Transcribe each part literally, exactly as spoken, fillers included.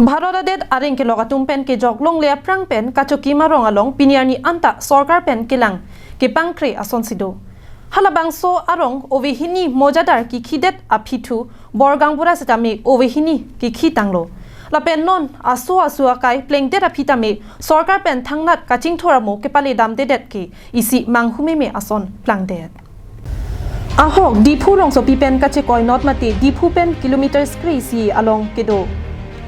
Bharat adet areng kelok atum pen kejok longle aphrang pen Kachokim arong along pini arni anta sorkar pen kelang kepangkre asonsi do. Halabangso arong ove hini mojadar kikhidet aphi thu bor gaonbura sitame ove hini kikhi tanglo. Lapen non aso asu akai plengdet aphi tame sorkar pen thangnat kachingthur amo kepale damdedet ke isi manghumeme ason plangdet. Ahok Diphu rongsopi pen kachekoi not mate Diphu pen kilometers kre-isi along kedo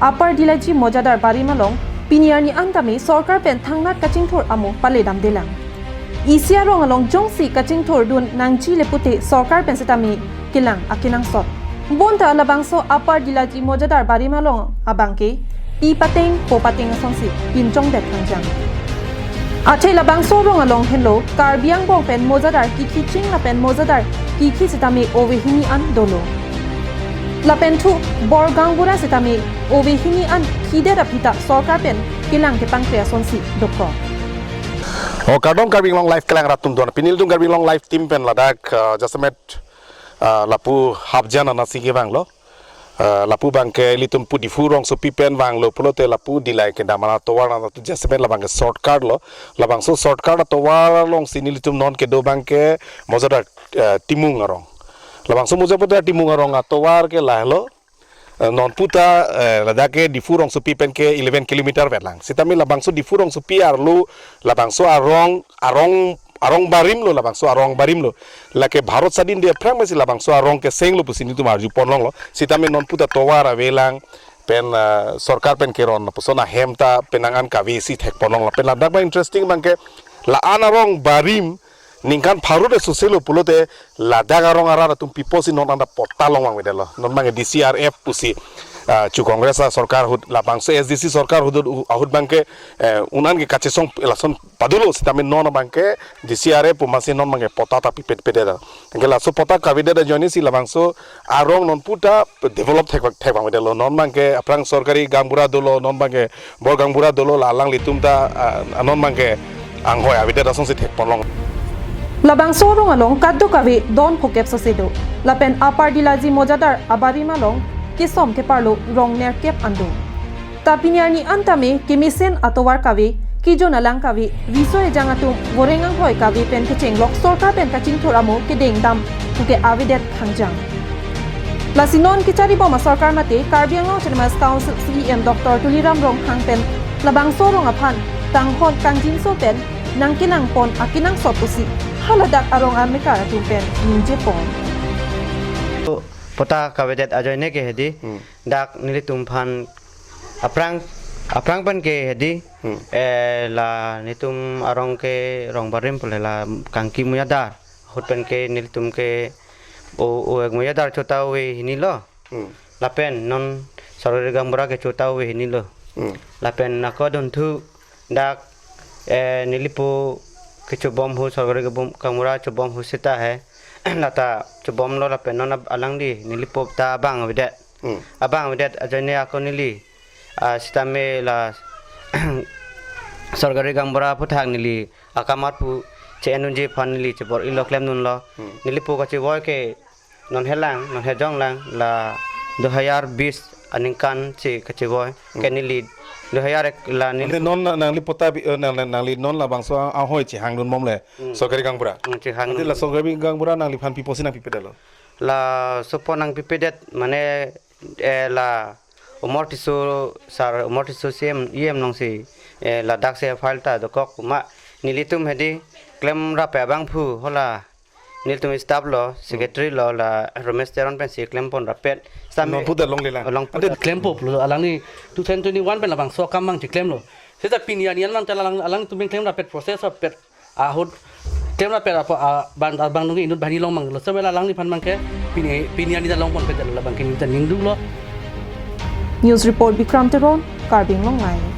Upper Dilaji mojadar barim along pini arni an tame sorkar pen thangnat kachingthur amo pale damdelang. Isi arong along jongsi kachingthur dun nangji le pute sorkar pen sitame kelang akenangsot. Bonta labangso Upper Dilaji mojadar barim along abangke pi pateng po pateng asonsi pinchongdet kangjang. Athe labangso arong along henlo Karbi angbong pen mojadar kikhi ching lapen mojadar kikhi sitame ove hini an dolo. Lapen thu bor gaonbura sitame ove hini an khidet aphi ta sorkar pen kelang kepangkre asonsi dokok. O kardom Karbi Anglong Live kelang rat atum doan. Pini ilitum Karbi Anglong Live team pen ladak, uh, jasemet, uh, lapu Hapjan anatsi kevanglo. Uh, lapu abangke ilitum pu Diphu rongsopi pen vanglo pulote lapu Dillai kedam atovar nangtu jasemet labangke shortcut lo. Labangso shortcut atovar alongsi nelitum non kedo abangke mojadar, uh, Timung arong. Labangso mojadar Timung arong atovar ke lahelo. Eh, non puta, eh, ladak ke Diphu rongsopi pen ke eleven kilometer vetlang. Sitame labangso Diphu rongsopi arlo labangso arong, arong, arong barim lo, labangso arong barim lo. Lake Bharat sadin de aphrang mesi labangso arong keseng lo pusi nelitum arju ponlonglo. Sitame non puta tovar avelang pen, eh, sorkar pen keron puson ahem ta penang an kavesi thek ponlonglo. Pen ladak ba interesting abangke la-an arong barim ningkan pharo de sose lo pulote ladak arong arat atum pipo si non anta patta long vangvedetlo. Non abangke D C R F pusi, ah, chu Congress asorkar ahut labangso S D C sorkar ahut, ahut abangke, eh, un-an ke kachesong lason padolo sitame non abangke D C R F pu masi non abangke patta ta pipet pedet. Anke laso patta kavedet ajoine si labangso arong non puta develop thek, thek vangvedetlo. Non abangke aphrang sorkari gaonbura dolo, non abangke bor gaonbura dolo, la alanglitum ta, ah, non abangke anghoi avedet asonsi thek ponlong. Labangso arong along kadokave don phokep sose do. Lapen Upper Dilaji mojadar abarim along kesom keparlo rong nerkep an do. Ta pini arni an tame kemesen atovar kave, kejun alang kave, riso ejang atum voreng anghoi kave pen kechenglok sorkar pen kachingthur amo kedengdam puke avedet kangjang. Lasi non kecharibom asorkar mate Karbi Anglong Autonomous Council C E M Doctor Tuliram Ronghang pen labangso arong aphan tanghon kangjinso pen nangkenang pon akenangsot pusi haladak arong amekar atum pen ningje pon. Patta kavedet ajoine ke hedi, hmm, dak nelitum aphan aphrang, aphrang pen ke hedi, hmm, eh, la nelitum arong ke rong barim pule la Kangki mojadar ahut pen ke nelitum ke o, o ek mojadar chota ove hini lo. Hmm. Lapen non sorkari gaonbura ke chota ove hini lo. Hmm. Lapen ako dunthu dak, eh, nelipo kechobom hu sorkari gaonbura chobom hu seta he. Lata chobomlo lapen non ab-, alangli nelipo ta abang avedet. Hmm. Abang avedet ajoine ako neli, ah, sitame la sorkari gaonbura aphuthak neli akamat pu che-en unji aphan neli chebor-ilo klemdunlo. Hmm. Nelipo kachevoi ke non helang, non hejonglang la du hajar bis aningkan si kachevoi. Hmm. Ke neli du hajar ek la neli. Ante non na-, nangli patta bi-, eh, nang, nang, nangli non labangso a-, anghoi chehangdun bomle. Hmm. Sorkari gaonbura. Hmm, chehangdun. Ante la sorkari gaonbura nangliphan pipo si nangpipedetlo? Laso po nangpipedet mane, eh, la Umor Tisso sir, Umor Tisso C E M, E M alongsi, eh, ladak si file ta dokok ma nelitum hedi klem rapet abangphu hala nelitum staff lo, secretary lo, la Romesh Teron pensi klem pon rapet. Sami non puta longlelang. Long puta. Ante klempo pulo alangli two thousand twenty-one pen labangso akam abang chiklemlo. Seta pini arni an abang ta alang, alangtum pen klem rapet process rapet ahut klem rapet apa, ah, bang, ah, bang nungi inut banghini long abang lo. Seta la alangliphan abangke pini, pini arni ta long ponpedetlo, la abangke nelitum ningduklo. News report Bikram Teron, Karbi Anglong Live.